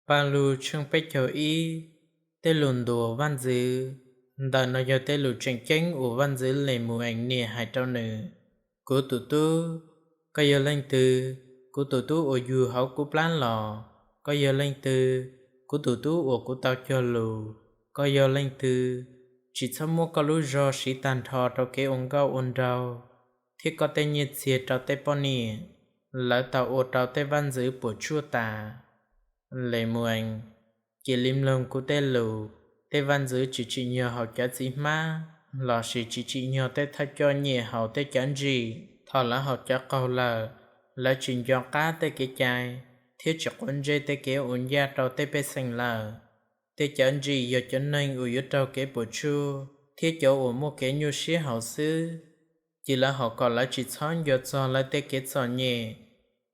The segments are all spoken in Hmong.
Paj Lug tshooj peb caug ib. Tej lus ntuas vaj ntxwv. Ntawm no yog tej lus tseem ceeb uas vaj ntxwv Lemuyees niam hais rau nws: Kuv tus tub, koj yog leej twg? Kuv tus tub uas yug hauv kuv plab los, koj yog leej twg? Kuv tus tub uas kuv tau cog lus, koj yog leej twg? Tsis txhob muab koj lub zog siv tag nrho rau kev ua nkauj ua nraug, thiab koj tej nyiaj txiag rau tej poj niam, lawv tau ua rau tej vaj ntxwv puas tsuaj tas. Lemuyees, cia li mloog kuv tej lus. Tej vaj ntxwv tsis tsim nyog haus cov txiv hmab lossis tsis tsim nyog tej thawj coj nyiaj haus tej cov ntsim thaum lawv haus cov qaug lawm. Lawv tsis nco qab tej kev cai thiab tsis quav ntsej tej kev ua ncaj rau tej pej xeem lawm. Tej cov ntsim yog cov neeg uas yuav raug kev puas tsuaj thiab cov uas muaj kev nyuaj siab haus xwb. Cia lawv haus kom lawv tsis txhob nco txog lawv tej kev txom nyem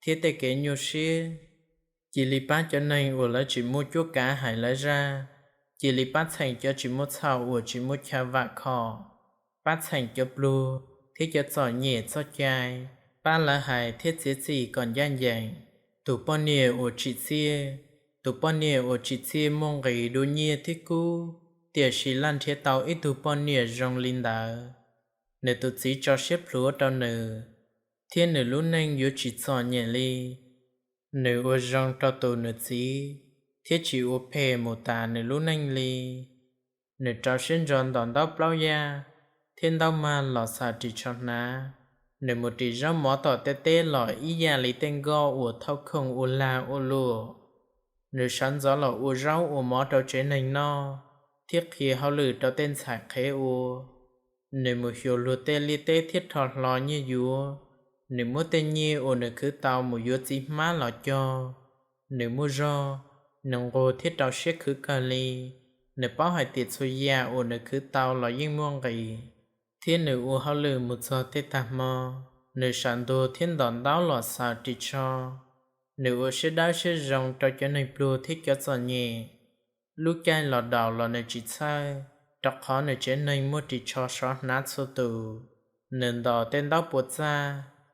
thiab tej kev nyuaj siab. Cia li pab cov neeg uas lawv tsis muaj cuab kav hais lawv zaj. Cia li pab txheem cov tsis muaj txhaum uas tsis muaj chaw vam khom, pab txheem cov pluag thiab cov txom nyem txoj cai, pab lawv hais thiab txiav txim kom ncaj ncees. Tus poj niam uas tsim txiaj. Tus poj niam uas tsim txiaj muaj nqis dua nyiaj thiab kub, tiam sis laj nrhiav tau ib tug poj niam zoo li ntawd, nws tus txiv tso siab plhuav rau nws, thiab nws lub neej yuav tsis txom nyem li. Nws ua zoo rau tus nws txiv, thiab tsis ua phem mus tas nws lub neej li. Nws rau siab ntso ntos ntaub plaub yaj thiab ntaub mag los xaws ris tsho hnav. Nws mus ris zaub mov tom tej teb los ib yam li tej nkoj uas thauj khoom ua lag ua luam. Nws sawv ntxov los ua zaub ua mov rau tsev neeg noj thiab qhia hauj lwm rau tej ntxhais qhev ua. Nws mus xyuas luag tej liaj teb thiab rho hlo nyiaj yuav. Nws muab tej nyiaj uas nws khwv tau mus yuav txiv hmab los cog. Nws muaj zog, nws nquag thiab rau siab khwv kawg li. Nws paub hais tias txhua yam uas nws khwv tau los yeej muaj nqis, thiab nws ua hauj lwm mus txog tej tag hmo. Nws sawv ntuag thiab ntos ntaub los xaws ris tsho. Nws ua siab dawb siab zoo rau cov neeg pluag thiab cov txom nyem. Lub caij los daus los nws tsis txhawj, rau qhov nws tsev neeg muaj ris tsho sov hnav txhua tus. Nws ntos tej ntaub puas txaj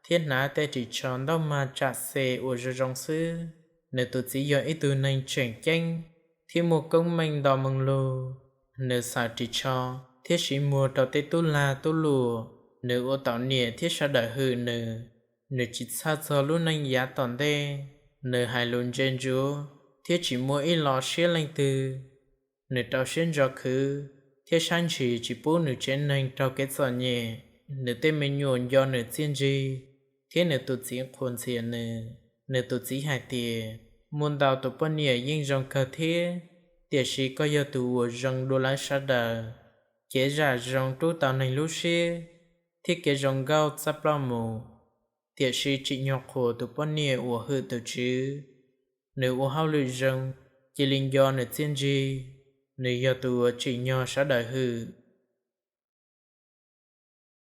thiab hnav tej ris tsho ntaub mag tsam xe uas zoo zoo xwb. Nws tus txiv yog ib tug neeg tseem ceeb thiab muaj koob meej nto moo lug. Nws xaws ris tsho thiab siv muag rau tej tub lag tub luam. Nws ua tau niam thiab sawv daws hwm nws. Nws tsis txhawj txog lub neej yav tom ntej. Nws hais lus ntse ntsuav thiab tsis muaj ib lo siab leej twg. Nws rau siab ntso khwv thiab sab ntshis tsis pub nws tsev neeg raug kev txom nyem. Nws tej me nyuam nco nws txiaj ntsig, thiab nws tus txiv qhuas ntxhias nws. Nws tus txiv hais tias, muaj ntau tus poj niam yeej zoo kawg thiab, tiam sis koj yog tus uas zoo dua lawv sawv daws. Cev zam zoo rub tau neeg lub siab, thiab kev zoo nkauj txaj ploj mus. Tiam sis tsim nyog qhuas tus poj niam uas hwm tus Tswv. Nws ua hauj lwm zoo, cia li nco nws txiaj ntsig. Nws yog tus uas tsim nyog sawv daws hwm.